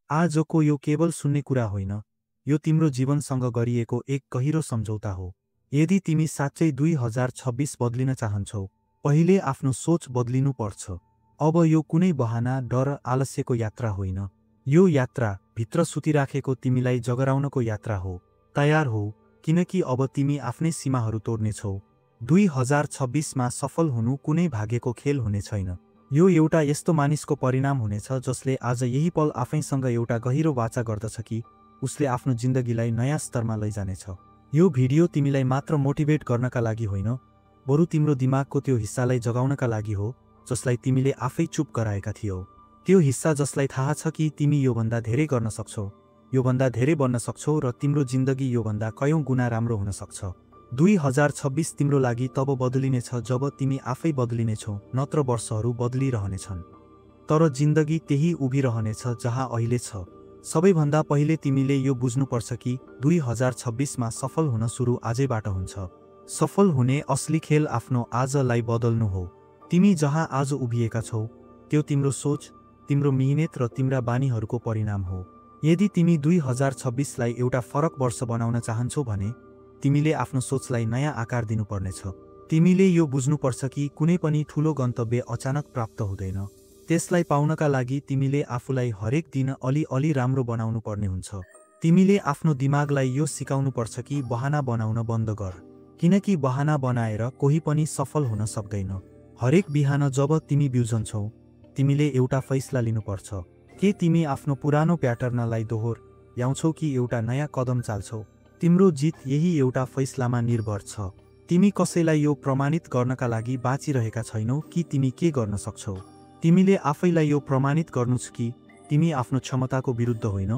आजको यो केवल सुन्ने कुरा होइन, यो तिम्रो जीवनसँग गरिएको एक गहिरो सम्झौता हो। यदि तिमी साँच्चै 2026 बदलिन चाहन्छौ, पहिले आफ्नो सोच बदलिनु पर्छ। अब यो कुनै बहाना, डर, आलस्यको यात्रा होइन। यो यात्रा भित्र सुतिराखेको तिमीलाई जगराउनको यात्रा हो। तयार हो, किनकि अब तिमी आफ्नै सीमाहरू तोड्नेछौ। 2026 मा सफल हुनु कुनै भाग्यको खेल हुने छैन। यो एउटा यस्तो मानिसको परिणाम हुनेछ जसले आज यही पल आफैसँग एउटा गहिरो वाचा गर्दछ कि उसले आफ्नो जिन्दगीलाई नयाँ स्तरमा लैजानेछ। यो भिडियो तिमीलाई मात्र मोटिभेट गर्नका लागि होइन, बरु तिम्रो दिमागको त्यो हिस्सालाई जगाउनका लागि हो जसलाई तिमीले आफै चुप गराएका थियौ। त्यो हिस्सा जसलाई थाहा छ कि तिमी योभन्दा धेरै गर्न सक्छौ, योभन्दा धेरै बन्न सक्छौ र तिम्रो जिन्दगी योभन्दा कयौं गुणा राम्रो हुन सक्छ। 2026 तिम्रो लागि तब बदलिनेछ जब तिमी आफै बदलिनेछौ, नत्र वर्षहरू बदलिरहनेछन्। तर जिन्दगी त्यही उभिरहनेछ जहाँ अहिले छ। सबैभन्दा पहिले तिमीले यो बुझ्नुपर्छ कि 2026 मा सफल हुन सुरु आजैबाट हुन्छ। सफल हुने असली खेल आफ्नो आजलाई बदल्नु हो। तिमी जहाँ आज उभिएका छौ, त्यो तिम्रो सोच, तिम्रो मिहिनेत र तिम्रा बानीहरूको परिणाम हो। यदि तिमी 2026 लाई एउटा फरक वर्ष बनाउन चाहन्छौ भने तिमीले आफ्नो सोचलाई नयाँ आकार दिनुपर्नेछ। तिमीले यो बुझ्नुपर्छ कि कुनै पनि ठूलो गन्तव्य अचानक प्राप्त हुँदैन। त्यसलाई पाउनका लागि तिमीले आफूलाई हरेक दिन अलि राम्रो बनाउनु पर्ने हुन्छ। तिमीले आफ्नो दिमागलाई यो सिकाउनुपर्छ कि बहाना बनाउन बन्द गर, किनकि बहाना बनाएर कोही पनि सफल हुन सक्दैन। हरेक बिहान जब तिमी बिउजन्छौ, तिमीले एउटा फैसला लिनुपर्छ। के तिमी आफ्नो पुरानो प्याटर्नलाई दोहोर्याउँछौ कि एउटा नयाँ कदम चाल्छौ? तिम्रो जित यही एउटा फैसलामा निर्भर छ। तिमी कसैलाई यो प्रमाणित गर्नका लागि बाँचिरहेका छैनौ कि तिमी के गर्न सक्छौ। तिमीले आफैलाई यो प्रमाणित गर्नुछ कि तिमी आफ्नो क्षमताको विरुद्ध होइन,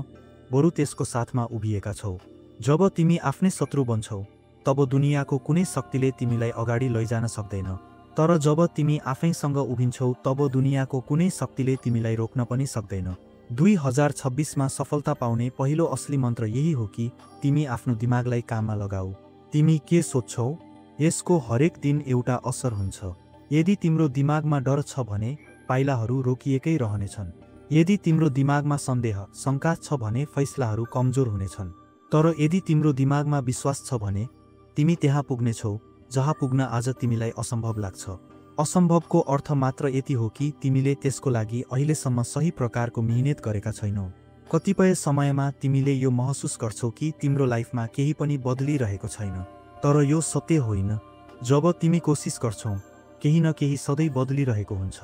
बरु त्यसको साथमा उभिएका छौ। जब तिमी आफ्नै शत्रु बन्छौ, तब दुनियाँको कुनै शक्तिले तिमीलाई अगाडि लैजान सक्दैन। तर जब तिमी आफैसँग उभिन्छौ, तब दुनियाँको कुनै शक्तिले तिमीलाई रोक्न पनि सक्दैन। 2026 मा सफलता पाउने पहिलो असली मन्त्र यही हो कि तिमी आफ्नो दिमागलाई काममा लगाऊ। तिमी के सोच्छौ, यसको हरेक दिन एउटा असर हुन्छ। यदि तिम्रो दिमागमा डर छ भने पाइलाहरू रोकिएकै रहनेछन्। यदि तिम्रो दिमागमा सन्देह, शङ्का छ भने फैसलाहरू कमजोर हुनेछन्। तर यदि तिम्रो दिमागमा विश्वास छ भने तिमी त्यहाँ पुग्नेछौ जहाँ पुग्न आज तिमीलाई असम्भव लाग्छ। असम्भवको अर्थ मात्र यति हो कि तिमीले त्यसको लागि अहिलेसम्म सही प्रकारको मिहिनेत गरेका छैनौ। कतिपय समयमा तिमीले यो महसुस गर्छौ कि तिम्रो लाइफमा केही पनि बदलिरहेको छैन, तर यो सत्य होइन। जब तिमी कोसिस गर्छौ, केही न केही सधैँ बदलिरहेको हुन्छ।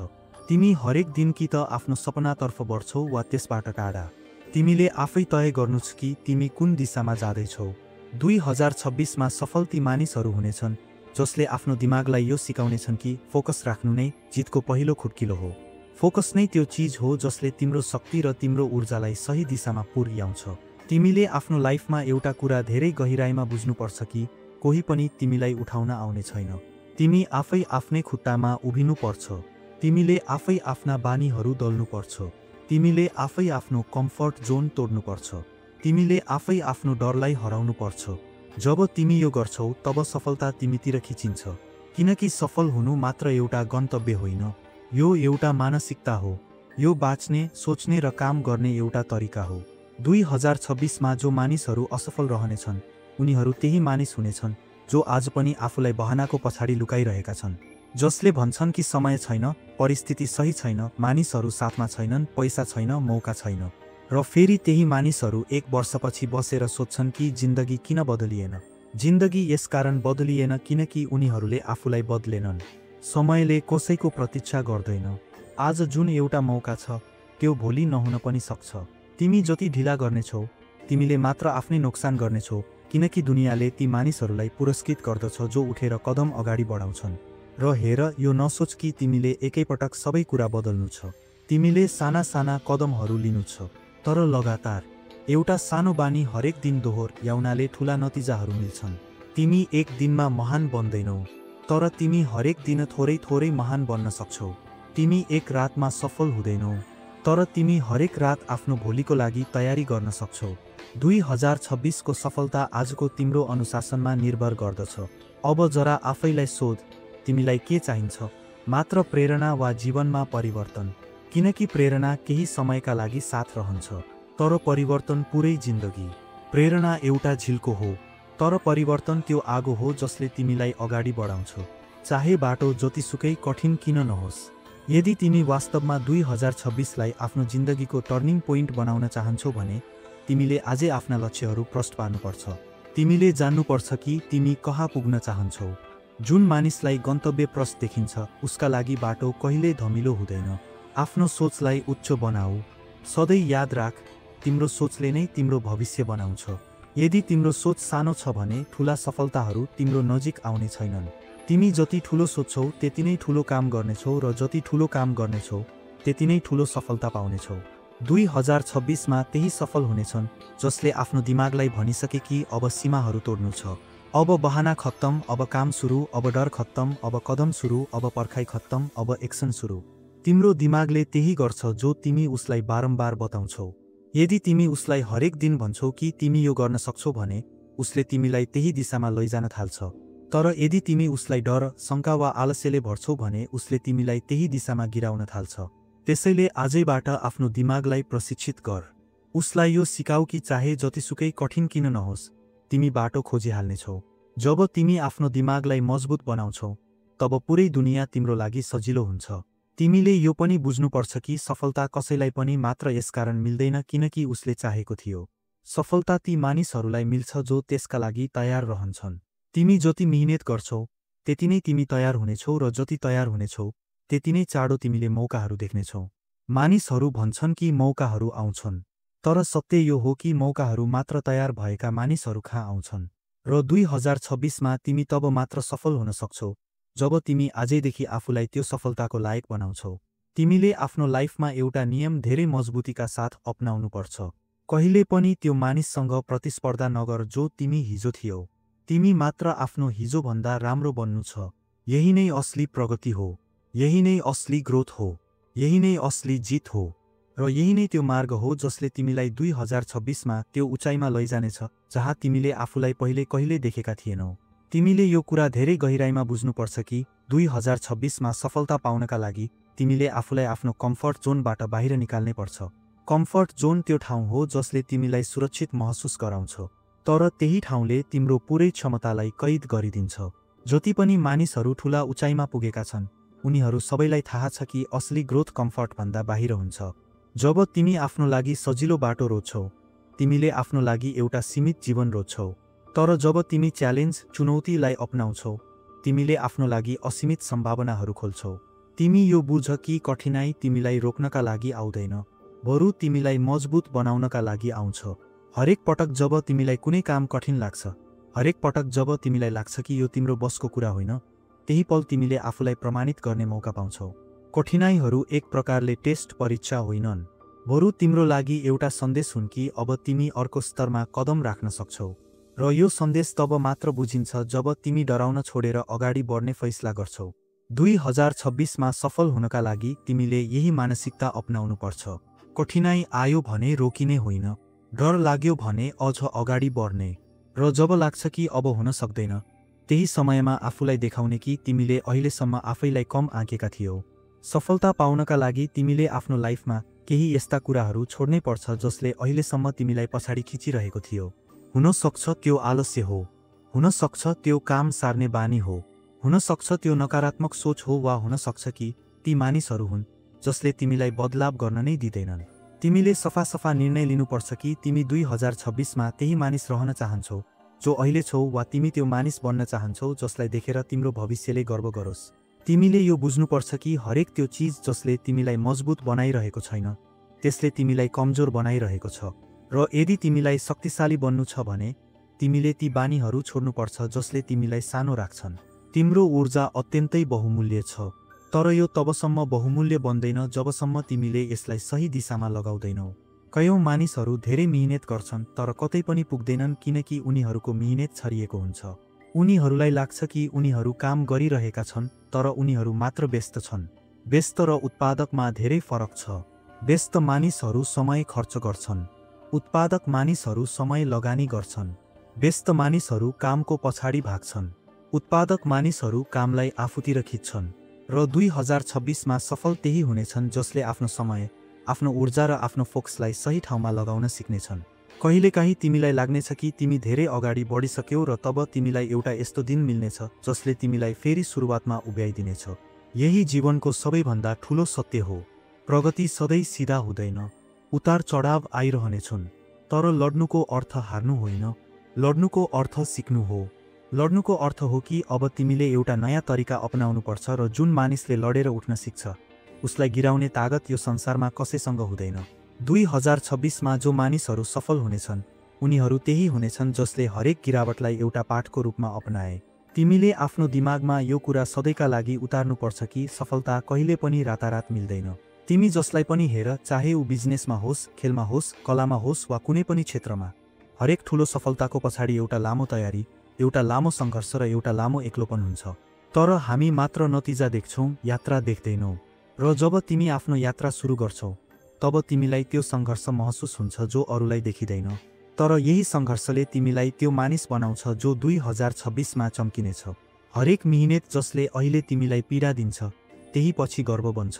तिमी हरेक दिन कि त आफ्नो सपनातर्फ बढ्छौ वा त्यसबाट टाढा। तिमीले आफै तय गर्नुछ कि तिमी कुन दिशामा जाँदैछौ। 2026 मा सफल ती मानिसहरू हुनेछन् जसले आफ्नो दिमागलाई यो सिकाउनेछन् कि फोकस राख्नु नै जितको पहिलो खुड्किलो हो। फोकस नै त्यो चिज हो जसले तिम्रो शक्ति र तिम्रो ऊर्जालाई सही दिशामा पुर्याउँछ। तिमीले आफ्नो लाइफमा एउटा कुरा धेरै गहिराईमा बुझ्नुपर्छ कि कोही पनि तिमीलाई उठाउन आउने छैन। तिमी आफै आफ्नै खुट्टामा उभिनु पर्छ। तिमीले आफै आफ्ना बानीहरू दल्नुपर्छ। तिमीले आफै आफ्नो कम्फर्ट जोन तोड्नुपर्छ। तिमीले आफै आफ्नो डरलाई हराउनुपर्छ। जब तिमी यो गर्छौ, तब सफलता तिमीतिर खिचिन्छ। किनकि सफल हुनु मात्र एउटा गन्तव्य होइन, यो एउटा मानसिकता हो। यो बाँच्ने, सोच्ने र काम गर्ने एउटा तरिका हो। 2026 मा जो मानिसहरू असफल रहनेछन्, उनीहरू त्यही मानिस हुनेछन् जो आज पनि आफूलाई बहानाको पछाडि लुकाइरहेका छन्। जसले भन्छन् कि समय छैन, परिस्थिति सही छैन, मानिसहरू साथमा छैनन्, पैसा छैन, मौका छैन। र फेरि त्यही मानिसहरू एक वर्षपछि बसेर सोध्छन् कि जिन्दगी किन बदलिएन। जिन्दगी यसकारण बदलिएन किनकि उनीहरूले आफूलाई बदलेनन्। समयले कसैको प्रतीक्षा गर्दैन। आज जुन एउटा मौका छ, त्यो भोलि नहुन पनि सक्छ। तिमी जति ढिला गर्नेछौ, तिमीले मात्र आफ्नै नोक्सान गर्नेछौ, किनकि दुनियाँले ती मानिसहरूलाई पुरस्कृत गर्दछ जो उठेर कदम अगाडि बढाउँछन्। र हेर, यो नसोच कि तिमीले एकैपटक सबै कुरा बदल्नु छ। तिमीले साना साना कदमहरू लिनु छ, तर लगातार। एउटा सानो बानी हरेक दिन दोहोर्याउनाले ठूला नतिजाहरू मिल्छन्। तिमी एक दिनमा महान बन्दैनौ, तर तिमी हरेक दिन थोरै थोरै महान बन्न सक्छौ। तिमी एक रातमा सफल हुँदैनौ, तर तिमी हरेक रात आफ्नो भोलिको लागि तयारी गर्न सक्छौ। 2026 को सफलता आजको तिम्रो अनुशासनमा निर्भर गर्दछ। अब जरा आफैलाई सोध, तिमीलाई के चाहिन्छ? मात्र प्रेरणा वा जीवनमा परिवर्तन? किनकि प्रेरणा केही समयका लागि साथ रहन्छ, तर परिवर्तन पुरै जिन्दगी। प्रेरणा एउटा झिल्को हो, तर परिवर्तन त्यो आगो हो जसले तिमीलाई अगाडि बढाउँछ, चाहे बाटो जतिसुकै कठिन किन नहोस्। यदि तिमी वास्तवमा 2026लाई आफ्नो जिन्दगीको टर्निङ पोइन्ट बनाउन चाहन्छौ भने तिमीले आजै आफ्ना लक्ष्यहरू प्रष्ट पार्नुपर्छ। तिमीले जान्नुपर्छ कि तिमी कहाँ पुग्न चाहन्छौ। जुन मानिसलाई गन्तव्य प्रष्ट देखिन्छ उसका लागि बाटो कहिल्यै धमिलो हुँदैन। आफ्नो सोचलाई उच्च बनाऊ। सधैँ याद राख, तिम्रो सोचले नै तिम्रो भविष्य बनाउँछ। यदि तिम्रो सोच सानो छ भने ठुला सफलताहरू तिम्रो नजिक आउने छैनन्। तिमी जति ठुलो सोच्छौ त्यति नै ठुलो काम गर्नेछौ र जति ठुलो काम गर्नेछौ त्यति नै ठुलो सफलता पाउनेछौ। 2026मा त्यही सफल हुनेछन् जसले आफ्नो दिमागलाई भनिसके कि अब सीमाहरू तोड्नु छ। अब बहाना खत्तम, अब काम सुरु, अब डर खत्तम, अब कदम सुरु, अब पर्खाइ खत्तम, अब एक्सन सुरु। तिम्रो दिमागले त्यही गर्छ जो तिमी उसलाई बारम्बार बताउँछौ। यदि तिमी उसलाई हरेक दिन भन्छौ कि तिमी यो गर्न सक्छौ भने उसले तिमीलाई त्यही दिशामा लैजान थाल्छ। तर यदि तिमी उसलाई डर, शङ्का वा आलस्यले भर्छौ भने उसले तिमीलाई त्यही दिशामा गिराउन थाल्छ। त्यसैले आजैबाट आफ्नो दिमागलाई प्रशिक्षित गर। उसलाई यो सिकाऊ कि चाहे जतिसुकै कठिन किन नहोस् तिमी बाटो खोजिहाल्नेछौ। जब तिमी आफ्नो दिमागलाई मजबुत बनाउँछौ तब पुरै दुनियाँ तिम्रो लागि सजिलो हुन्छ। तिमीले यो पनि बुझ्नुपर्छ कि सफलता कसैलाई पनि मात्र यसकारण मिल्दैन किनकि उसले चाहेको थियो। सफलता ती मानिसहरूलाई मिल्छ जो त्यसका लागि तयार रहन्छन्। तिमी जति मिहिनेत गर्छौ त्यति नै तिमी तयार हुनेछौ र जति तयार हुनेछौ त्यति नै चाँडो तिमीले मौकाहरू देख्नेछौ। मानिसहरू भन्छन् कि मौकाहरू आउँछन्, तर सत्य यो हो कि मौकाहरू मात्र तयार भएका मानिसहरू कहाँ आउँछन्। र 2026मा तिमी तब मात्र सफल हुन सक्छौ जब तिमी आजैदेखि आफूलाई त्यो सफलताको लायक बनाउँछौ। तिमीले आफ्नो लाइफमा एउटा नियम धेरै मजबुतीका साथ अपनाउनुपर्छ। कहिले पनि त्यो मानिससँग प्रतिस्पर्धा नगर जो तिमी हिजो थियौ। तिमी मात्र आफ्नो हिजोभन्दा राम्रो बन्नु छ। यही नै असली प्रगति हो, यही नै असली ग्रोथ हो, यही नै असली जित हो र यही नै त्यो मार्ग हो जसले तिमीलाई 2026मा त्यो उचाइमा लैजानेछ जहाँ तिमीले आफूलाई पहिले कहिल्यै देखेका थिएनौ। तिमीले यो कुरा धेरै गहिराइमा बुझ्नुपर्छ कि 2026मा सफलता पाउनका लागि तिमीले आफूलाई आफ्नो कम्फर्ट जोनबाट बाहिर निकाल्नै पर्छ। कम्फर्ट जोन त्यो ठाउँ हो जसले तिमीलाई सुरक्षित महसुस गराउँछ, तर त्यही ठाउँले तिम्रो पुरै क्षमतालाई कैद गरिदिन्छ। जति पनि मानिसहरू ठुला उचाइमा पुगेका छन् उनीहरू सबैलाई थाहा छ कि असली ग्रोथ कम्फर्टभन्दा बाहिर हुन्छ। जब तिमी आफ्नो लागि सजिलो बाटो रोज्छौ तिमीले आफ्नो लागि एउटा सीमित जीवन रोज्छौ, तर जब तिमी च्यालेन्ज, चुनौतीलाई अपनाउँछौ तिमीले आफ्नो लागि असीमित सम्भावनाहरू खोल्छौ। तिमी यो बुझ कि कठिनाइ तिमीलाई रोक्नका लागि आउँदैन, बरु तिमीलाई मजबुत बनाउनका लागि आउँछ। हरेक पटक जब तिमीलाई कुनै काम कठिन लाग्छ, हरेक पटक जब तिमीलाई लाग्छ कि यो तिम्रो बसको कुरा होइन, त्यही पल तिमीले आफूलाई प्रमाणित गर्ने मौका पाउँछौ। कठिनाइहरू एक प्रकारले टेस्ट परीक्षा होइनन्, बरु तिम्रो लागि एउटा सन्देश हुन् कि अब तिमी अर्को स्तरमा कदम राख्न सक्छौ। र यो सन्देश तब मात्र बुझिन्छ जब तिमी डराउन छोडेर अगाडि बढ्ने फैसला गर्छौ। 2026मा सफल हुनका लागि तिमीले यही मानसिकता अपनाउनुपर्छ। कठिनाइ आयो भने रोकिने होइन, डर लाग्यो भने अझ अगाडि बढ्ने, र जब लाग्छ कि अब हुन सक्दैन त्यही समयमा आफूलाई देखाउने कि तिमीले अहिलेसम्म आफैलाई कम आँकेका थियौ। सफलता पाउनका लागि तिमीले आफ्नो लाइफमा केही यस्ता कुराहरू छोड्नै पर्छ जसले अहिलेसम्म तिमीलाई पछाडि खिचिरहेको थियो। हुन सक्छ त्यो आलस्य हो, हुन सक्छ त्यो काम सार्ने बानी हो, हुन सक्छ त्यो नकारात्मक सोच हो, वा हुन सक्छ कि ती मानिसहरू हुन् जसले तिमीलाई बदलाव गर्न नै दिँदैनन्। तिमीले सफा निर्णय लिनुपर्छ कि तिमी 2026मा त्यही मानिस रहन चाहन्छौ जो अहिले छौ, वा तिमी त्यो मानिस बन्न चाहन्छौ जसलाई देखेर तिम्रो भविष्यले गर्व गरोस्। तिमीले यो बुझ्नुपर्छ कि हरेक त्यो चिज जसले तिमीलाई मजबुत बनाइरहेको छैन त्यसले तिमीलाई कमजोर बनाइरहेको छ। र यदि तिमीलाई शक्तिशाली बन्नु छ भने तिमीले ती बानीहरू छोड्नुपर्छ जसले तिमीलाई सानो राख्छन्। तिम्रो ऊर्जा अत्यन्तै बहुमूल्य छ, तर यो तबसम्म बहुमूल्य बन्दैन जबसम्म तिमीले यसलाई सही दिशामा लगाउँदैनौ। कयौं मानिसहरू धेरै मिहिनेत गर्छन् तर कतै पनि पुग्दैनन् किनकि उनीहरूको मिहिनेत छरिएको हुन्छ। उनीहरूलाई लाग्छ कि उनीहरू काम गरिरहेका छन् तर उनीहरू मात्र व्यस्त छन्। व्यस्त र उत्पादकमा धेरै फरक छ। व्यस्त मानिसहरू समय खर्च गर्छन्, उत्पादक मानिसहरू समय लगानी गर्छन्। व्यस्त मानिसहरू कामको पछाडि भाग्छन्, उत्पादक मानिसहरू कामलाई आफूतिर खिच्छन्। र 2026मा सफल त्यही हुनेछन् जसले आफ्नो समय, आफ्नो ऊर्जा र आफ्नो फोकसलाई सही ठाउँमा लगाउन सिक्नेछन्। कहिलेकाहीँ तिमीलाई लाग्नेछ कि तिमी धेरै अगाडि बढिसक्यौ र तब तिमीलाई एउटा यस्तो दिन मिल्नेछ जसले तिमीलाई फेरि सुरुवातमा उभ्याइदिनेछ। यही जीवनको सबैभन्दा ठूलो सत्य हो। प्रगति सधैँ सिधा हुँदैन, उतार चढाव आइरहनेछन्। तर लड्नुको अर्थ हार्नु होइन, लड्नुको अर्थ सिक्नु हो। लड्नुको अर्थ हो कि अब तिमीले एउटा नयाँ तरिका अपनाउनुपर्छ र जुन मानिसले लडेर उठ्न सिक्छ उसलाई गिराउने तागत यो संसारमा कसैसँग हुँदैन। 2026मा जो मानिसहरू सफल हुनेछन् उनीहरू त्यही हुनेछन् जसले हरेक गिरावटलाई एउटा पाठको रूपमा अपनाए। तिमीले आफ्नो दिमागमा यो कुरा सधैँका लागि उतार्नुपर्छ कि सफलता कहिले पनि रातारात मिल्दैन। तिमी जसलाई पनि हेर, चाहे ऊ बिजनेसमा होस्, खेलमा होस्, कलामा होस् वा कुनै पनि क्षेत्रमा, हरेक ठूलो सफलताको पछाडि एउटा लामो तयारी, एउटा लामो सङ्घर्ष र एउटा लामो एक्लोपन हुन्छ। तर हामी मात्र नतिजा देख्छौँ, यात्रा देख्दैनौँ। र जब तिमी आफ्नो यात्रा सुरु गर्छौ तब तिमीलाई त्यो सङ्घर्ष महसुस हुन्छ जो अरूलाई देखिँदैन। तर यही सङ्घर्षले तिमीलाई त्यो मानिस बनाउँछ जो 2026मा चम्किनेछ। हरेक मिहिनेत जसले अहिले तिमीलाई पीडा दिन्छ त्यही पछि गर्व बन्छ।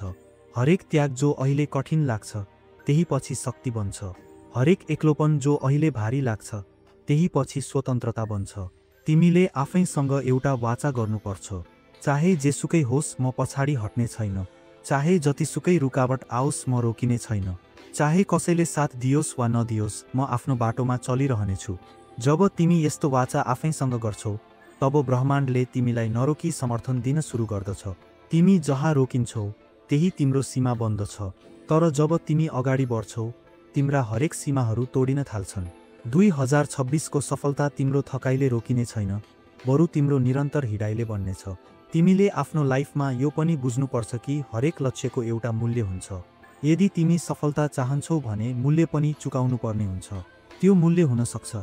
हरेक त्याग जो अहिले कठिन लाग्छ त्यही पछि शक्ति बन्छ। हरेक एक्लोपन जो अहिले भारी लाग्छ त्यही पछि स्वतन्त्रता बन्छ। तिमीले आफैसँग एउटा वाचा गर्नुपर्छ, चाहे जेसुकै होस् म पछाडि हट्ने छैन, चाहे जतिसुकै रुकावट आओस् म रोकिने छैन, चाहे कसैले साथ दियोस् वा नदियोस् म आफ्नो बाटोमा चलिरहनेछु। जब तिमी यस्तो वाचा आफैसँग गर्छौ तब ब्रह्माण्डले तिमीलाई नरोकी समर्थन दिन सुरु गर्दछ। तिमी जहाँ रोकिन्छौ त्यही तिम्रो सीमा बन्दछ। तर जब तिमी अगाडि बढ्छौ तिम्रा हरेक सीमाहरू तोडिन थाल्छन्। 2026को सफलता तिम्रो थकाइले रोकिने छैन, बरु तिम्रो निरन्तर हिँडाइले बन्नेछ। तिमीले आफ्नो लाइफमा यो पनि बुझ्नुपर्छ कि हरेक लक्ष्यको एउटा मूल्य हुन्छ। यदि तिमी सफलता चाहन्छौ भने मूल्य पनि चुकाउनु पर्ने हुन्छ। त्यो मूल्य हुन सक्छ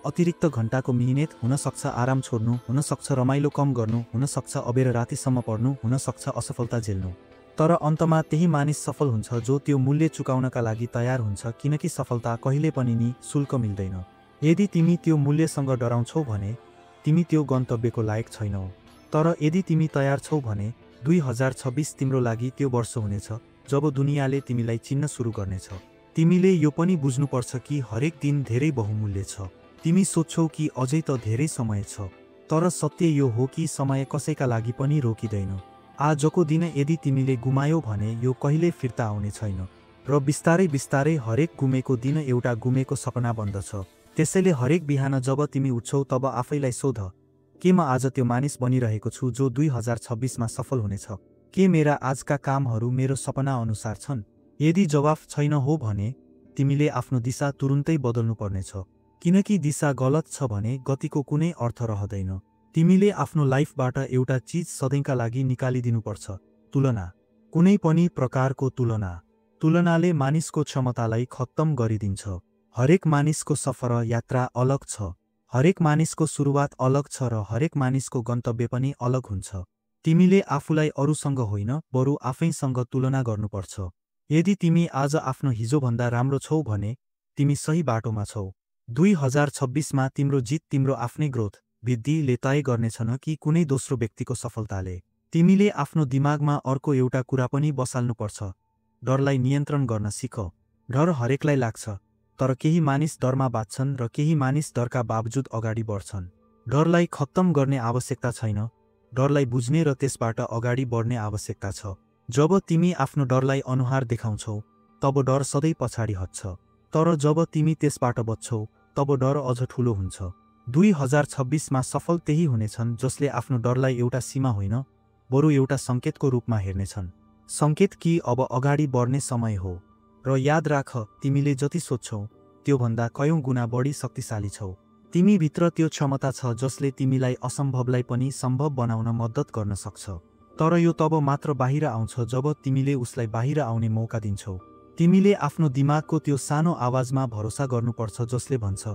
अतिरिक्त घण्टाको मिहिनेत, हुन सक्छ आराम छोड्नु, हुन सक्छ रमाइलो कम गर्नु, हुन सक्छ अबेर रातिसम्म पढ्नु, हुन सक्छ असफलता झेल्नु। तर अन्तमा त्यही मानिस सफल हुन्छ जो त्यो मूल्य चुकाउनका लागि तयार हुन्छ, किनकि सफलता कहिले पनि नि शुल्क मिल्दैन। यदि तिमी त्यो मूल्यसँग डराउँछौ भने तिमी त्यो गन्तव्यको लायक छैनौ। तर यदि तिमी तयार छौ भने 2026 तिम्रो लागि त्यो वर्ष हुनेछ जब दुनियाँले तिमीलाई चिन्न सुरु गर्नेछ। तिमीले यो पनि बुझ्नुपर्छ कि हरेक दिन धेरै बहुमूल्य छ। तिमी सोच्छौ कि अझै त धेरै समय छ, तर सत्य यो हो कि समय कसैका लागि पनि रोकिँदैन। आजको दिन यदि तिमीले गुमायौ भने यो कहिल्यै फिर्ता आउने छैन र बिस्तारै बिस्तारै हरेक गुमेको दिन एउटा गुमेको सपना बन्दछ। त्यसैले हरेक बिहान जब तिमी उठ्छौ तब आफैलाई सोध, के म आज त्यो मानिस बनिरहेको छु जो 2026मा सफल हुनेछ? के मेरा आजका कामहरू मेरो सपना अनुसार छन्? यदि जवाफ छैन हो भने तिमीले आफ्नो दिशा तुरुन्तै बदल्नु पर्नेछ, किनकि दिशा गलत छ भने गतिको कुनै अर्थ रहँदैन। तिमीले आफ्नो लाइफबाट एउटा चीज सधैँका लागि निकालिदिनुपर्छ, तुलना। कुनै पनि प्रकारको तुलना। तुलनाले मानिसको क्षमतालाई खत्तम गरिदिन्छ। हरेक मानिसको सफर यात्रा अलग छ, हरेक मानिसको सुरुवात अलग छ र हरेक मानिसको गन्तव्य पनि अलग हुन्छ। तिमीले आफूलाई अरूसँग होइन बरु आफैसँग तुलना गर्नुपर्छ। यदि तिमी आज आफ्नो हिजोभन्दा राम्रो छौ भने तिमी सही बाटोमा छौ। 2026मा तिम्रो जित तिम्रो आफ्नै ग्रोथ, वृद्धिले तय गर्नेछ न कि कुनै दोस्रो व्यक्तिको सफलताले। तिमीले आफ्नो दिमागमा अर्को एउटा कुरा पनि बसाल्नुपर्छ, डरलाई नियन्त्रण गर्न सिक। डर हरेकलाई लाग्छ, तर केही मानिस डरमा बाँच्छन् र केही मानिस डरका बावजुद अगाडि बढ्छन्। डरलाई खत्तम गर्ने आवश्यकता छैन, डरलाई बुझ्ने र त्यसबाट अगाडि बढ्ने आवश्यकता छ। जब तिमी आफ्नो डरलाई अनुहार देखाउँछौ तब डर सधैँ पछाडि हट्छ, तर जब तिमी त्यसबाट बच्छौ तब डर अझ ठूलो हुन्छ। 2026मा सफल त्यही हुनेछन् जसले आफ्नो डरलाई एउटा सीमा होइन बरु एउटा सङ्केतको रूपमा हेर्नेछन्। सङ्केत कि अब अगाडि बढ्ने समय हो। र याद राख, तिमीले जति सोच्छौ त्योभन्दा कयौं गुणा बढी शक्तिशाली छौ। तिमी भित्र त्यो क्षमता छ जसले तिमीलाई असम्भवलाई पनि सम्भव बनाउन मद्दत गर्न सक्छ। तर यो तब मात्र बाहिर आउँछ जब तिमीले उसलाई बाहिर आउने मौका दिन्छौ। तिमीले आफ्नो दिमागको त्यो सानो आवाजमा भरोसा गर्नुपर्छ जसले भन्छ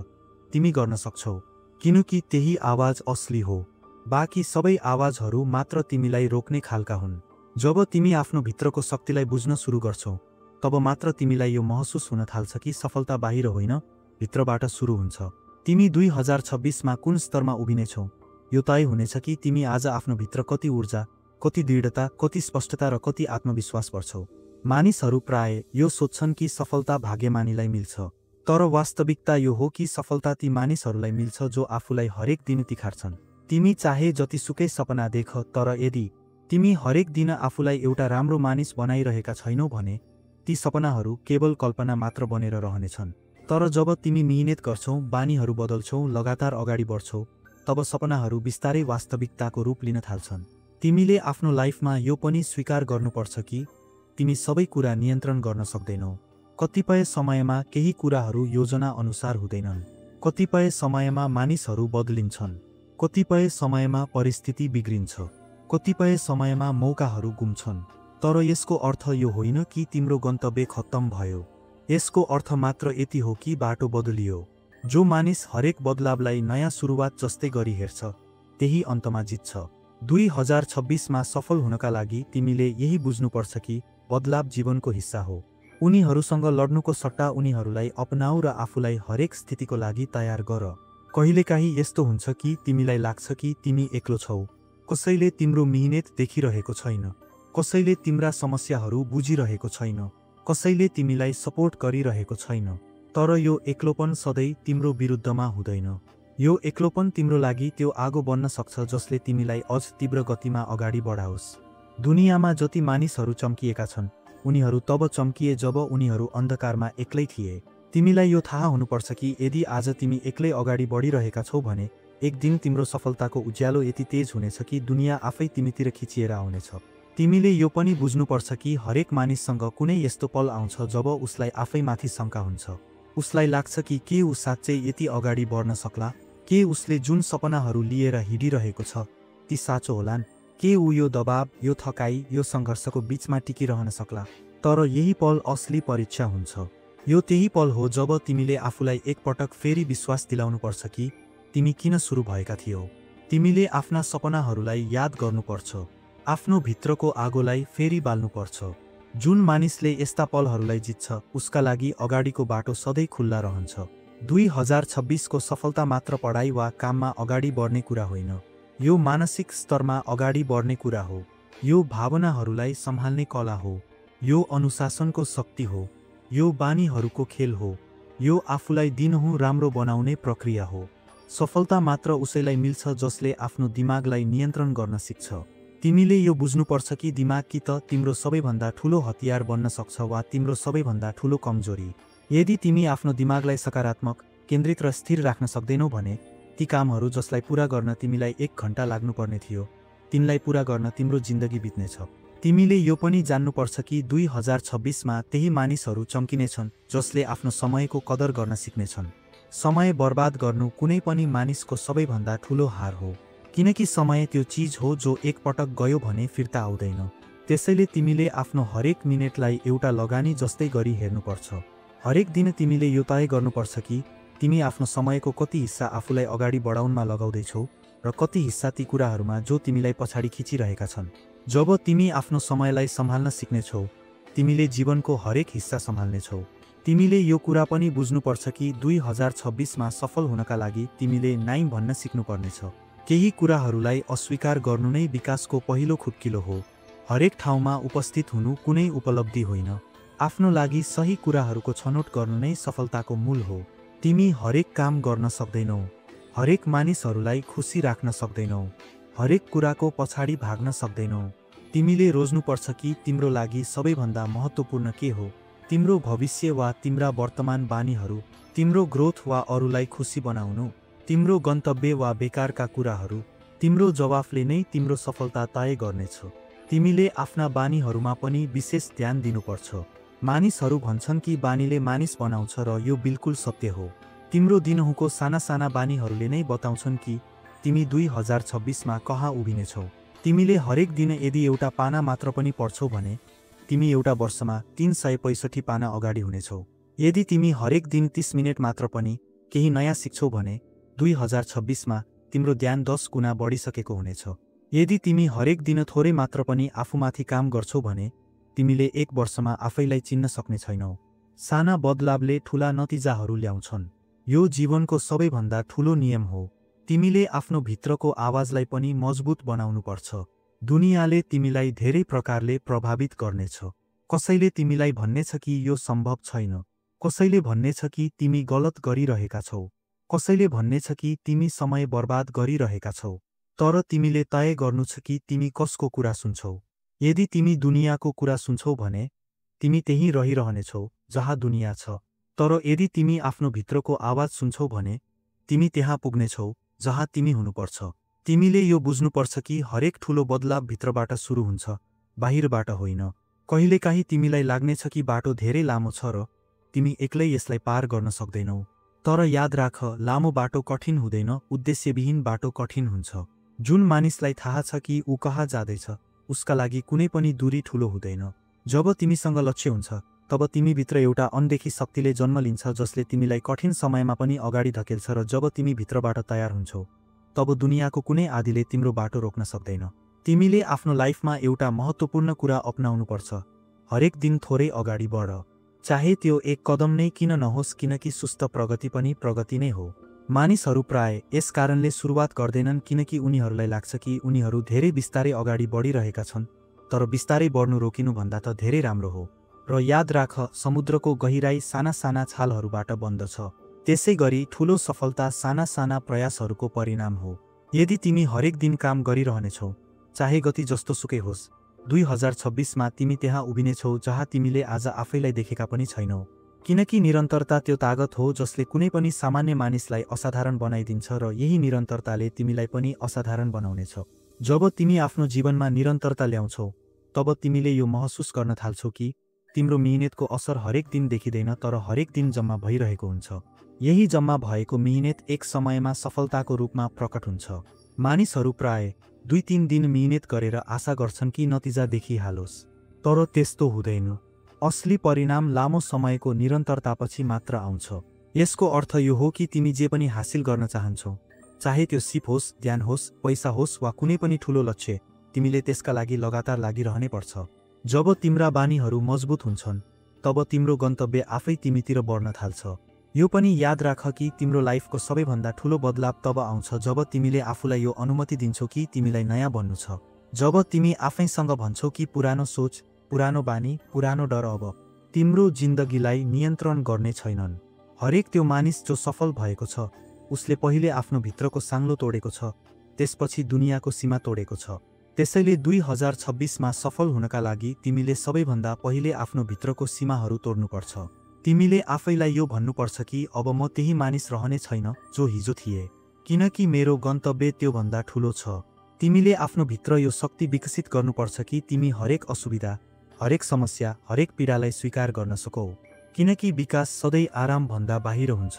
तिमी गर्न सक्छौ, किनकि त्यही आवाज असली हो। बाँकी सबै आवाजहरू मात्र तिमीलाई रोक्ने खालका हुन्। जब तिमी आफ्नो भित्रको शक्तिलाई बुझ्न सुरु गर्छौ तब मात्र तिमीलाई यो महसुस हुन थाल्छ कि सफलता बाहिर होइन, भित्रबाट सुरु हुन्छ। तिमी 2026मा कुन स्तरमा उभिनेछौ यो तय हुनेछ कि तिमी आज आफ्नो भित्र कति ऊर्जा, कति दृढता, कति स्पष्टता र कति आत्मविश्वास पर्छौ। मानिसहरू प्राय यो सोच्छन् कि सफलता भाग्यमानीलाई मिल्छ, तर वास्तविकता यो हो कि सफलता ती मानिसहरूलाई मिल्छ जो आफूलाई हरेक दिन तिखार्छन्। तिमी चाहे जतिसुकै सपना देख, तर यदि तिमी हरेक दिन आफूलाई एउटा राम्रो मानिस बनाइरहेका छैनौ भने ती सपनाहरू केवल कल्पना मात्र बनेर रहनेछन्। तर जब तिमी मिहिनेत गर्छौ, बानीहरू बदल्छौ, लगातार अगाडि बढ्छौ, तब सपनाहरू बिस्तारै वास्तविकताको रूप लिन थाल्छन्। तिमीले आफ्नो लाइफमा यो पनि स्वीकार गर्नुपर्छ कि तिमी सबै कुरा नियन्त्रण गर्न सक्दैनौ। कतिपय समयमा केही कुराहरू योजना अनुसार हुँदैनन्, कतिपय समयमा मानिसहरू बदलिन्छन्, कतिपय समयमा परिस्थिति बिग्रिन्छ, कतिपय समयमा मौकाहरू गुम्छन्। तर यसको अर्थ यो होइन कि तिम्रो गन्तव्य खत्तम भयो। यसको अर्थ मात्र यति हो कि बाटो बदलियो। जो मानिस हरेक बदलावलाई नयाँ सुरुवात जस्तै गरी हेर्छ, त्यही अन्तमा जित्छ। 2026मा सफल हुनका लागि तिमीले यही बुझ्नुपर्छ कि बदलाव जीवनको हिस्सा हो। उनीहरूसँग लड्नुको सट्टा उनीहरूलाई अपनाऊ र आफूलाई हरेक स्थितिको लागि तयार गर। कहिलेकाहीँ यस्तो हुन्छ कि तिमीलाई लाग्छ कि तिमी एक्लो छौ, कसैले तिम्रो मिहिनेत देखिरहेको छैन, कसैले तिम्रा समस्याहरू बुझिरहेको छैन, कसैले तिमीलाई सपोर्ट गरिरहेको छैन। तर यो एक्लोपन सधैँ तिम्रो विरुद्धमा हुँदैन। यो एक्लोपन तिम्रो लागि त्यो आगो बन्न सक्छ जसले तिमीलाई अझ तीव्र गतिमा अगाडि बढाओस्। दुनियाँमा जति मानिसहरू चम्किएका छन्, उनीहरू तब चम्किए जब उनीहरू अन्धकारमा एक्लै थिए। तिमीलाई यो थाहा हुनुपर्छ कि यदि आज तिमी एक्लै अगाडि बढिरहेका छौ भने एक दिन तिम्रो सफलताको उज्यालो यति तेज हुनेछ कि दुनियाँ आफै तिमीतिर खिचिएर आउनेछ। तिमीले यो पनि बुझ्नुपर्छ कि हरेक मानिससँग कुनै यस्तो पल आउँछ जब उसलाई आफैमाथि शङ्का हुन्छ। उसलाई लाग्छ कि के ऊ साँच्चै यति अगाडि बढ्न सक्ला, के उसले जुन सपनाहरू लिएर हिँडिरहेको छ ती साँचो होलान्, के ऊ यो दबाव, यो थकाइ, यो सङ्घर्षको बीचमा टिकिरहन सक्ला। तर यही पल असली परीक्षा हुन्छ। यो त्यही पल हो जब तिमीले आफूलाई एकपटक फेरि विश्वास दिलाउनुपर्छ कि तिमी किन सुरु भएका थियौ। तिमीले आफ्ना सपनाहरूलाई याद गर्नुपर्छ, आफ्नो भित्रको आगोलाई फेरि बाल्नुपर्छ। जुन मानिसले यस्ता पलहरूलाई जित्छ उसका लागि अगाडिको बाटो सधैँ खुल्ला रहन्छ। 2026को सफलता मात्र पढाइ वा काममा अगाडि बढ्ने कुरा होइन, यो मानसिक स्तरमा अगाडि बढ्ने कुरा हो। यो भावनाहरूलाई सम्हाल्ने कला हो, यो अनुशासनको शक्ति हो, यो बानीहरूको खेल हो, यो आफूलाई दिनहुँ राम्रो बनाउने प्रक्रिया हो। सफलता मात्र उसैलाई मिल्छ जसले आफ्नो दिमागलाई नियन्त्रण गर्न सिक्छ। तिमीले यो बुझ्नुपर्छ कि दिमाग कि त तिम्रो सबैभन्दा ठुलो हतियार बन्न सक्छ वा तिम्रो सबैभन्दा ठुलो कमजोरी। यदि तिमी आफ्नो दिमागलाई सकारात्मक, केन्द्रित र स्थिर राख्न सक्दैनौ भने ती कामहरू जसलाई पूरा गर्न तिमीलाई 1 घण्टा लाग्नुपर्ने थियो, तिनलाई पूरा गर्न तिम्रो जिन्दगी बित्नेछ। तिमीले यो पनि जान्नुपर्छ कि 2026मा त्यही मानिसहरू चम्किनेछन् जसले आफ्नो समयको कदर गर्न सिक्नेछन्। समय बर्बाद गर्नु कुनै पनि मानिसको सबैभन्दा ठुलो हार हो, किनकि समय त्यो चिज हो जो एक पटक गयो भने फिर्ता आउँदैन। त्यसैले तिमीले आफ्नो हरेक मिनेटलाई एउटा लगानी जस्तै गरी हेर्नुपर्छ। हरेक दिन तिमीले यो तय गर्नुपर्छ कि तिमी आफ्नो समयको कति हिस्सा आफूलाई अगाडि बढाउनमा लगाउँदैछौ र कति हिस्सा ती कुराहरूमा जो तिमीलाई पछाडि खिचिरहेका छन्। जब तिमी आफ्नो समयलाई सम्हाल्न सिक्नेछौ, तिमीले जीवनको हरेक हिस्सा सम्हाल्नेछौ। तिमीले यो कुरा पनि बुझ्नुपर्छ कि 2026मा सफल हुनका लागि तिमीले नाइ भन्न सिक्नुपर्नेछ। केही कुराहरूलाई अस्वीकार गर्नु नै विकासको पहिलो खुट्किलो हो। हरेक ठाउँमा उपस्थित हुनु कुनै उपलब्धि होइन, आफ्नो लागि सही कुराहरूको छनौट गर्नु नै सफलताको मूल हो। तिमी हरेक काम गर्न सक्दैनौ, हरेक मानिसहरूलाई खुसी राख्न सक्दैनौ, हरेक कुराको पछाडि भाग्न सक्दैनौ। तिमीले रोज्नुपर्छ कि तिम्रो लागि सबैभन्दा महत्त्वपूर्ण के हो, तिम्रो भविष्य वा तिम्रा वर्तमान बानीहरू, तिम्रो ग्रोथ वा अरूलाई खुसी बनाउनु, तिम्रो गन्तव्य वा बेकारका कुराहरू। तिम्रो जवाफले नै तिम्रो सफलता तय गर्नेछ। तिमीले आफ्ना बानीहरूमा पनि विशेष ध्यान दिनुपर्छ। मानिसहरू भन्छन् कि बानीले मानिस बनाउँछ र यो बिल्कुल सत्य हो। तिम्रो दिनहुँको साना साना बानीहरूले नै बताउँछन् कि तिमी 2026मा कहाँ उभिनेछौ। तिमीले हरेक दिन यदि एउटा पाना मात्र पनि पढ्छौ भने तिमी एउटा वर्षमा 365 पाना अगाडि हुनेछौ। यदि तिमी हरेक दिन 30 मिनेट मात्र पनि केही नयाँ सिक्छौ भने 2026मा तिम्रो ध्यान 10 गुणा बढिसकेको हुनेछ। यदि तिमी हरेक दिन थोरै मात्र पनि आफूमाथि काम गर्छौ भने तिमीले 1 वर्षमा आफैलाई चिन्न सक्ने छैनौ। साना बदलावले ठूला नतिजाहरू ल्याउँछन्। यो जीवनको सबैभन्दा ठूलो नियम हो। तिमीले आफ्नो भित्रको आवाजलाई पनि मजबुत बनाउनुपर्छ। दुनियाँले तिमीलाई धेरै प्रकारले प्रभावित गर्नेछ। कसैले तिमीलाई भन्नेछ कि यो सम्भव छैन। कसैले भन्नेछ कि तिमी गलत गरिरहेका छौ। कसैले भन्नेछ कि तिमी समय बर्बाद गरिरहेका छौ। तर तिमीले तय गर्नु छ कि तिमी कसको कुरा सुन्छौ। यदि तिमी दुनियाँको कुरा सुन्छौ भने तिमी त्यहीँ रहिरहनेछौ जहाँ दुनियाँ छ। तर यदि तिमी आफ्नो भित्रको आवाज सुन्छौ भने तिमी त्यहाँ पुग्नेछौ जहाँ तिमी हुनुपर्छ। तिमीले यो बुझ्नुपर्छ कि हरेक ठूलो बदलाव भित्रबाट सुरु हुन्छ, बाहिरबाट होइन। कहिलेकाहीँ तिमीलाई लाग्नेछ कि बाटो धेरै लामो छ र तिमी एक्लै यसलाई पार गर्न सक्दैनौ। तर याद राख, लामो बाटो कठिन हुँदैन, उद्देश्यविहीन बाटो कठिन हुन्छ। जुन मानिसलाई थाहा छ कि ऊ कहाँ जाँदैछ, उसका लागि कुनै पनि दूरी ठूलो हुँदैन। जब तिमीसँग लक्ष्य हुन्छ, तब तिमीभित्र एउटा अनदेखी शक्तिले जन्म लिन्छ जसले तिमीलाई कठिन समयमा पनि अगाडि धकेल्छ र जब तिमी भित्रबाट तयार हुन्छौ, तब दुनियाँको कुनै आधीले तिम्रो बाटो रोक्न सक्दैन। तिमीले आफ्नो लाइफमा एउटा महत्त्वपूर्ण कुरा अपनाउनुपर्छ। हरेक दिन थोरै अगाडि बढ। चाहे त्यो एक कदम नै किन नहोस्, किनकि सुस्त प्रगति पनि प्रगति नै हो। मानिसहरू प्राय यस कारणले सुरुवात गर्दैनन् किनकि उनीहरूलाई लाग्छ कि उनीहरू धेरै बिस्तारै अगाडि बढिरहेका छन्, तर बिस्तारै बढ्नु रोकिनुभन्दा त धेरै राम्रो हो। र याद राख, समुद्रको गहिराई साना साना छालहरूबाट बन्दछ। त्यसैगरी ठूलो सफलता साना साना प्रयासहरूको परिणाम हो। यदि तिमी हरेक दिन काम गरिरहनेछौ, चाहे गति जस्तो सुकै होस्, 2026 मा तिमी त्यहाँ उभिनेछौ जहाँ तिमीले आज आफैलाई देखेका पनि छैनौ। किनकि निरन्तरता त्यो तागत हो जसले कुनै पनि सामान्य मानिसलाई असाधारण बनाइदिन्छ र यही निरन्तरताले तिमीलाई पनि असाधारण बनाउनेछ। जब तिमी आफ्नो जीवनमा निरन्तरता ल्याउँछौ, तब तिमीले यो महसुस गर्न थाल्छौ कि तिम्रो मिहिनेतको असर हरेक दिन देखिँदैन, तर हरेक दिन जम्मा भइरहेको हुन्छ। यही जम्मा भएको मिहिनेत एक समयमा सफलताको रूपमा प्रकट हुन्छ। मानिसहरू प्राय 2-3 दिन मिहिनेत गरेर आशा गर्छन् कि नतिजा देखिहालोस्, तर त्यस्तो हुँदैन। असली परिणाम लामो समयको निरन्तरतापछि मात्र आउँछ। यसको अर्थ यो हो कि तिमी जे पनि हासिल गर्न चाहन्छौ, चाहे त्यो सिप होस्, ज्ञान होस्, पैसा होस् वा कुनै पनि ठूलो लक्ष्य, तिमीले त्यसका लागि लगातार लागिरहनै पर्छ। जब तिम्रा बानीहरू मजबुत हुन्छन्, तब तिम्रो गन्तव्य आफै तिमीतिर बढ्न थाल्छ। यो पनि याद राख कि तिम्रो लाइफको सबैभन्दा ठूलो बदलाव तब आउँछ जब तिमीले आफूलाई यो अनुमति दिन्छौ कि तिमीलाई नयाँ बन्नु छ। जब तिमी आफैसँग भन्छौ कि पुरानो सोच, पुरानो बानी, पुरानो डर अब तिम्रो जिन्दगीलाई नियन्त्रण गर्ने छैनन्। हरेक त्यो मानिस जो सफल भएको छ, उसले पहिले आफ्नो भित्रको साङ्लो तोडेको छ, त्यसपछि दुनियाँको सीमा तोडेको छ। त्यसैले 2026 मा सफल हुनका लागि तिमीले सबैभन्दा पहिले आफ्नो भित्रको सीमाहरू तोड्नुपर्छ। तिमीले आफैलाई यो भन्नुपर्छ कि अब म त्यही मानिस रहने छैन जो हिजो थिए, किनकि मेरो गन्तव्य त्योभन्दा ठूलो छ। तिमीले आफ्नो भित्र यो शक्ति विकसित गर्नुपर्छ कि तिमी हरेक असुविधा, हरेक समस्या, हरेक पीडालाई स्वीकार गर्न सकौ, किनकि विकास सधैँ आरामभन्दा बाहिर हुन्छ।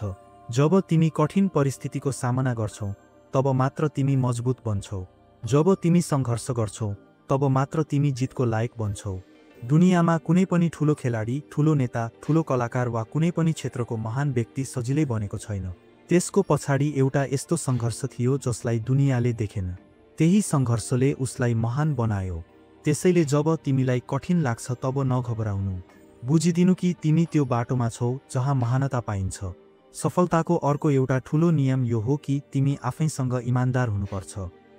जब तिमी कठिन परिस्थितिको सामना गर्छौ, तब मात्र तिमी मजबुत बन्छौ। जब तिमी सङ्घर्ष गर्छौ, तब मात्र तिमी जितको लायक बन्छौ। दुनियाँमा कुनै पनि ठूलो खेलाडी, ठूलो नेता, ठूलो कलाकार वा कुनै पनि क्षेत्रको महान व्यक्ति सजिलै बनेको छैन। त्यसको पछाडि एउटा यस्तो सङ्घर्ष थियो जसलाई दुनियाँले देखेन। त्यही सङ्घर्षले उसलाई महान बनायो। त्यसैले जब तिमीलाई कठिन लाग्छ तब नघबराउनु। बुझिदिनु कि तिमी त्यो बाटोमा छौ जहाँ महानता पाइन्छ। सफलताको अर्को एउटा ठूलो नियम यो हो कि तिमी आफैसँग इमानदार हुनुपर्छ।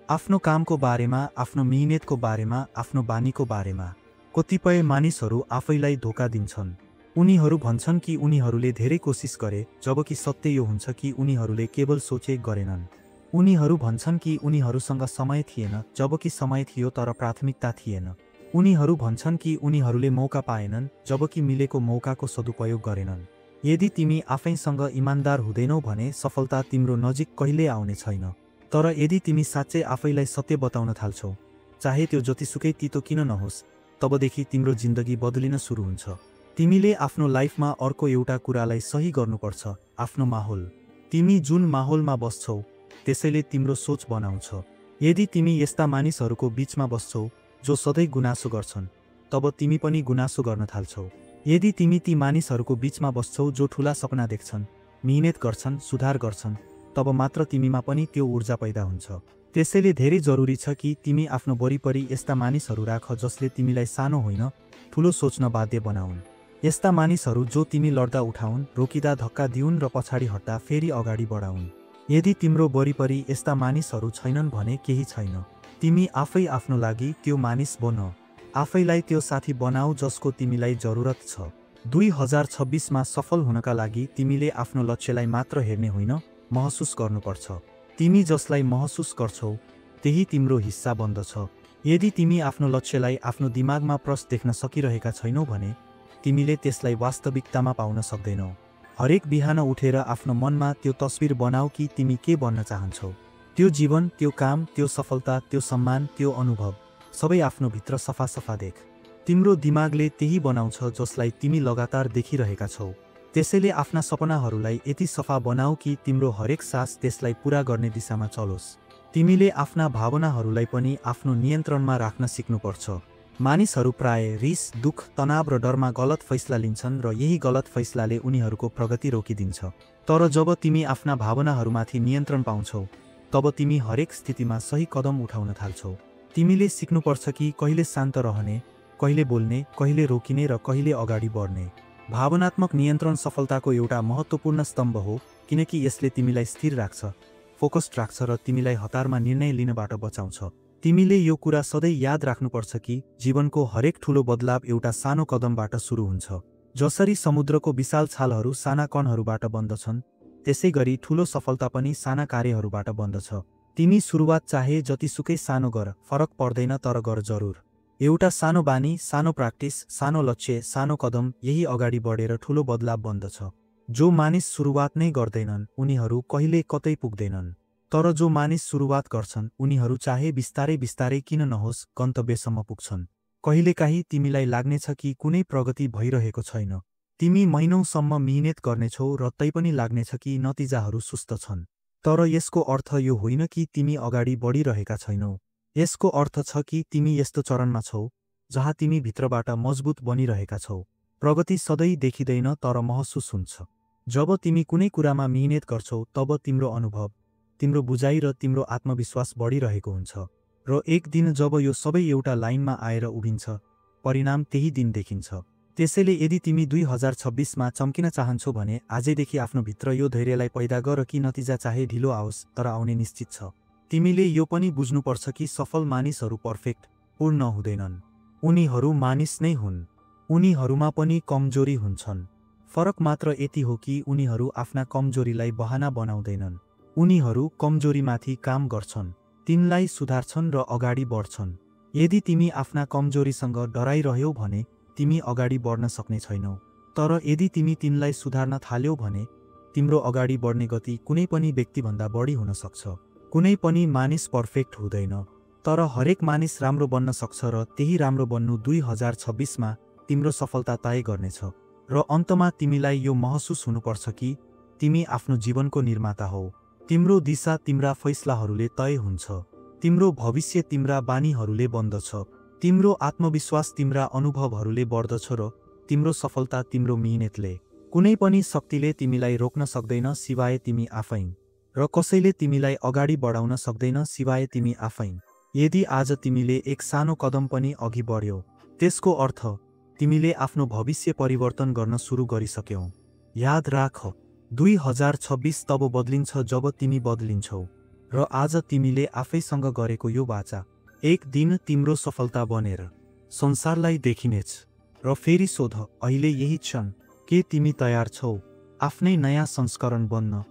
आफ्नो कामको बारेमा, आफ्नो मिहिनेतको बारेमा, आफ्नो बानीको बारेमा। कतिपय मानिसहरू आफैलाई धोका दिन्छन्। उनीहरू भन्छन् कि उनीहरूले धेरै कोसिस गरे, जबकि सत्य यो हुन्छ कि उनीहरूले केवल सोचे गरेनन्। उनीहरू भन्छन् कि उनीहरूसँग समय थिएन, जबकि समय थियो तर प्राथमिकता थिएन। उनीहरू भन्छन् कि उनीहरूले मौका पाएनन्, जबकि मिलेको मौकाको सदुपयोग गरेनन्। यदि तिमी आफैसँग इमानदार हुँदैनौ भने सफलता तिम्रो नजिक कहिल्यै आउने छैन। तर यदि तिमी साँच्चै आफैलाई सत्य बताउन थाल्छौ, चाहे त्यो जतिसुकै तितो किन नहोस्, तबदेखि तिम्रो जिन्दगी बदलिन सुरु हुन्छ। तिमीले आफ्नो लाइफमा अर्को एउटा कुरालाई सही गर्नुपर्छ, आफ्नो माहौल। तिमी जुन माहौलमा बस्छौ, त्यसैले तिम्रो सोच बनाउँछ। यदि तिमी यस्ता मानिसहरूको बीचमा बस्छौ जो सधैँ गुनासो गर्छन्, तब तिमी पनि गुनासो गर्न थाल्छौ। यदि तिमी ती मानिसहरूको बीचमा बस्छौ जो ठूला सपना देख्छन्, मिहिनेत गर्छन्, सुधार गर्छन्, तब मात्र तिमीमा पनि त्यो ऊर्जा पैदा हुन्छ। त्यसैले धेरै जरुरी छ कि तिमी आफ्नो वरिपरि यस्ता मानिसहरू राख जसले तिमीलाई सानो होइन, ठूलो सोच्न बाध्य बनाउन्। यस्ता मानिसहरू जो तिमी लड्दा उठाउन्, रोकिँदा धक्का दिउन् र पछाडि हट्दा फेरि अगाडि बढाउन्। यदि तिम्रो वरिपरि यस्ता मानिसहरू छैनन् भने केही छैन। तिमी आफै आफ्नो लागि त्यो मानिस बन। आफैलाई त्यो साथी बनाऊ जसको तिमीलाई जरुरत छ। 2026 मा सफल हुनका लागि तिमीले आफ्नो लक्ष्यलाई मात्र हेर्ने होइन, महसुस गर्नुपर्छ। तिमी जसलाई महसुस गर्छौ त्यही तिम्रो हिस्सा बन्दछ। यदि तिमी आफ्नो लक्ष्यलाई आफ्नो दिमागमा प्रश्न देख्न सकिरहेका छैनौ भने तिमीले त्यसलाई वास्तविकतामा पाउन सक्दैनौ। हरेक बिहान उठेर आफ्नो मनमा त्यो तस्बिर बनाऊ कि तिमी के बन्न चाहन्छौ। त्यो जीवन, त्यो काम, त्यो सफलता, त्यो सम्मान, त्यो अनुभव सबै आफ्नो भित्र सफा सफा देख। तिम्रो दिमागले त्यही बनाउँछ जसलाई तिमी लगातार देखिरहेका छौ। त्यसैले आफ्ना सपनाहरूलाई यति सफा बनाऊ कि तिम्रो हरेक सास त्यसलाई पूरा गर्ने दिशामा चलोस्। तिमीले आफ्ना भावनाहरूलाई पनि आफ्नो नियन्त्रणमा राख्न सिक्नुपर्छ। मानिसहरू प्राय रिस, दुख, तनाव र डरमा गलत फैसला लिन्छन् र यही गलत फैसलाले उनीहरूको प्रगति रोकिदिन्छ। तर जब तिमी आफ्ना भावनाहरूमाथि नियन्त्रण पाउँछौ तब तिमी हरेक स्थितिमा सही कदम उठाउन थाल्छौ। तिमीले सिक्नुपर्छ कि कहिले शान्त रहने, कहिले बोल्ने, कहिले रोकिने र कहिले अगाडि बढ्ने। भावनात्मक नियन्त्रण सफलताको एउटा महत्त्वपूर्ण स्तम्भ हो, किनकि यसले तिमीलाई स्थिर राख्छ, फोकस्ड राख्छ र तिमीलाई हतारमा निर्णय लिनबाट बचाउँछ। तिमीले यो कुरा सधैँ याद राख्नुपर्छ कि जीवनको हरेक ठूलो बदलाव एउटा सानो कदमबाट सुरु हुन्छ। जसरी समुद्रको विशाल छालहरू साना कणहरूबाट बन्दछन्, त्यसैगरी ठूलो सफलता पनि साना कार्यहरूबाट बन्दछ। तिमी सुरुवात चाहे जतिसुकै सानो गर, फरक पर्दैन, तर गर जरुर। एउटा सानो बानी, सानो प्र्याक्टिस, सानो लक्ष्य, सानो कदम, यही अगाडि बढेर ठूलो बदलाव बन्दछ। जो मानिस सुरुवात नै गर्दैनन् उनीहरू कहिले कतै पुग्दैनन्, तर जो मानिस सुरुवात गर्छन् उनीहरू चाहे बिस्तारै बिस्तारै किन नहोस् गन्तव्यसम्म पुग्छन्। कहिलेकाहीँ तिमीलाई लाग्नेछ कि कुनै प्रगति भइरहेको छैन। तिमी महिनौसम्म मिहिनेत गर्नेछौ र तैपनि लाग्नेछ कि नतिजाहरू सुस्त छन्। तर यसको अर्थ यो होइन कि तिमी अगाडि बढिरहेका छैनौ। यसको अर्थ छ कि तिमी यस्तो चरणमा छौ जहाँ तिमी भित्रबाट मजबुत बनिरहेका छौ। प्रगति सधैँ देखिँदैन, तर महसुस हुन्छ। जब तिमी कुनै कुरामा मिहिनेत गर्छौ तब तिम्रो अनुभव, तिम्रो बुझाइ र तिम्रो आत्मविश्वास बढिरहेको हुन्छ। र एक दिन जब यो सबै एउटा लाइनमा आएर उभिन्छ, परिणाम त्यही दिन देखिन्छ। त्यसैले यदि तिमी 2026 मा चम्किन चाहन्छौ भने आजैदेखि आफ्नो भित्र यो धैर्यलाई पैदा गर कि नतिजा चाहे ढिलो आओस् तर आउने निश्चित छ। तिमीले यो पनि बुझ्नुपर्छ कि सफल मानिसहरू पर्फेक्ट, पूर्ण हुँदैनन्। उनीहरू मानिस नै हुन्। उनीहरूमा पनि कमजोरी हुन्छन्। फरक मात्र यति हो कि उनीहरू आफ्ना कमजोरीलाई बहाना बनाउँदैनन्। उनीहरू कमजोरीमाथि काम गर्छन्, तिनलाई सुधार्छन् र अगाडि बढ्छन्। यदि तिमी आफ्ना कमजोरीसँग डराइरह्यौ भने तिमी अगाडि बढ्न सक्ने छैनौ। तर यदि तिमी तिनलाई सुधार्न थाल्यौ भने तिम्रो अगाडि बढ्ने गति कुनै पनि व्यक्तिभन्दा बढी हुन सक्छ। कुनै पनि मानिस पर्फेक्ट हुँदैन, तर हरेक मानिस राम्रो बन्न सक्छ र त्यही राम्रो बन्नु 2026 मा तिम्रो सफलता तय गर्नेछ। र अन्तमा तिमीलाई यो महसुस हुनुपर्छ कि तिमी आफ्नो जीवनको निर्माता हौ। तिम्रो दिशा तिम्रा फैसलाहरूले तय हुन्छ। तिम्रो भविष्य तिम्रा बानीहरूले बन्दछ। तिम्रो आत्मविश्वास तिम्रा अनुभवहरूले बढ्दछ र तिम्रो सफलता तिम्रो मिहिनेतले। कुनै पनि शक्तिले तिमीलाई रोक्न सक्दैन सिवाय तिमी आफै, र कसैले तिमीलाई अगाडि बढाउन सक्दैन सिवाय तिमी आफै। यदि आज तिमीले एक सानो कदम पनि अघि बढ्यौ, त्यसको अर्थ तिमीले आफ्नो भविष्य परिवर्तन गर्न सुरु गरिसक्यौ। याद राख, 2026 तब बदलिन्छ जब तिमी बदलिन्छौ। र आज तिमीले आफैसँग गरेको यो वाचा एक दिन तिम्रो सफलता बनेर संसारलाई देखिनेछ। र फेरि सोध, अहिले यही क्षण, के तिमी तयार छौ आफ्नै नयाँ संस्करण बन्न?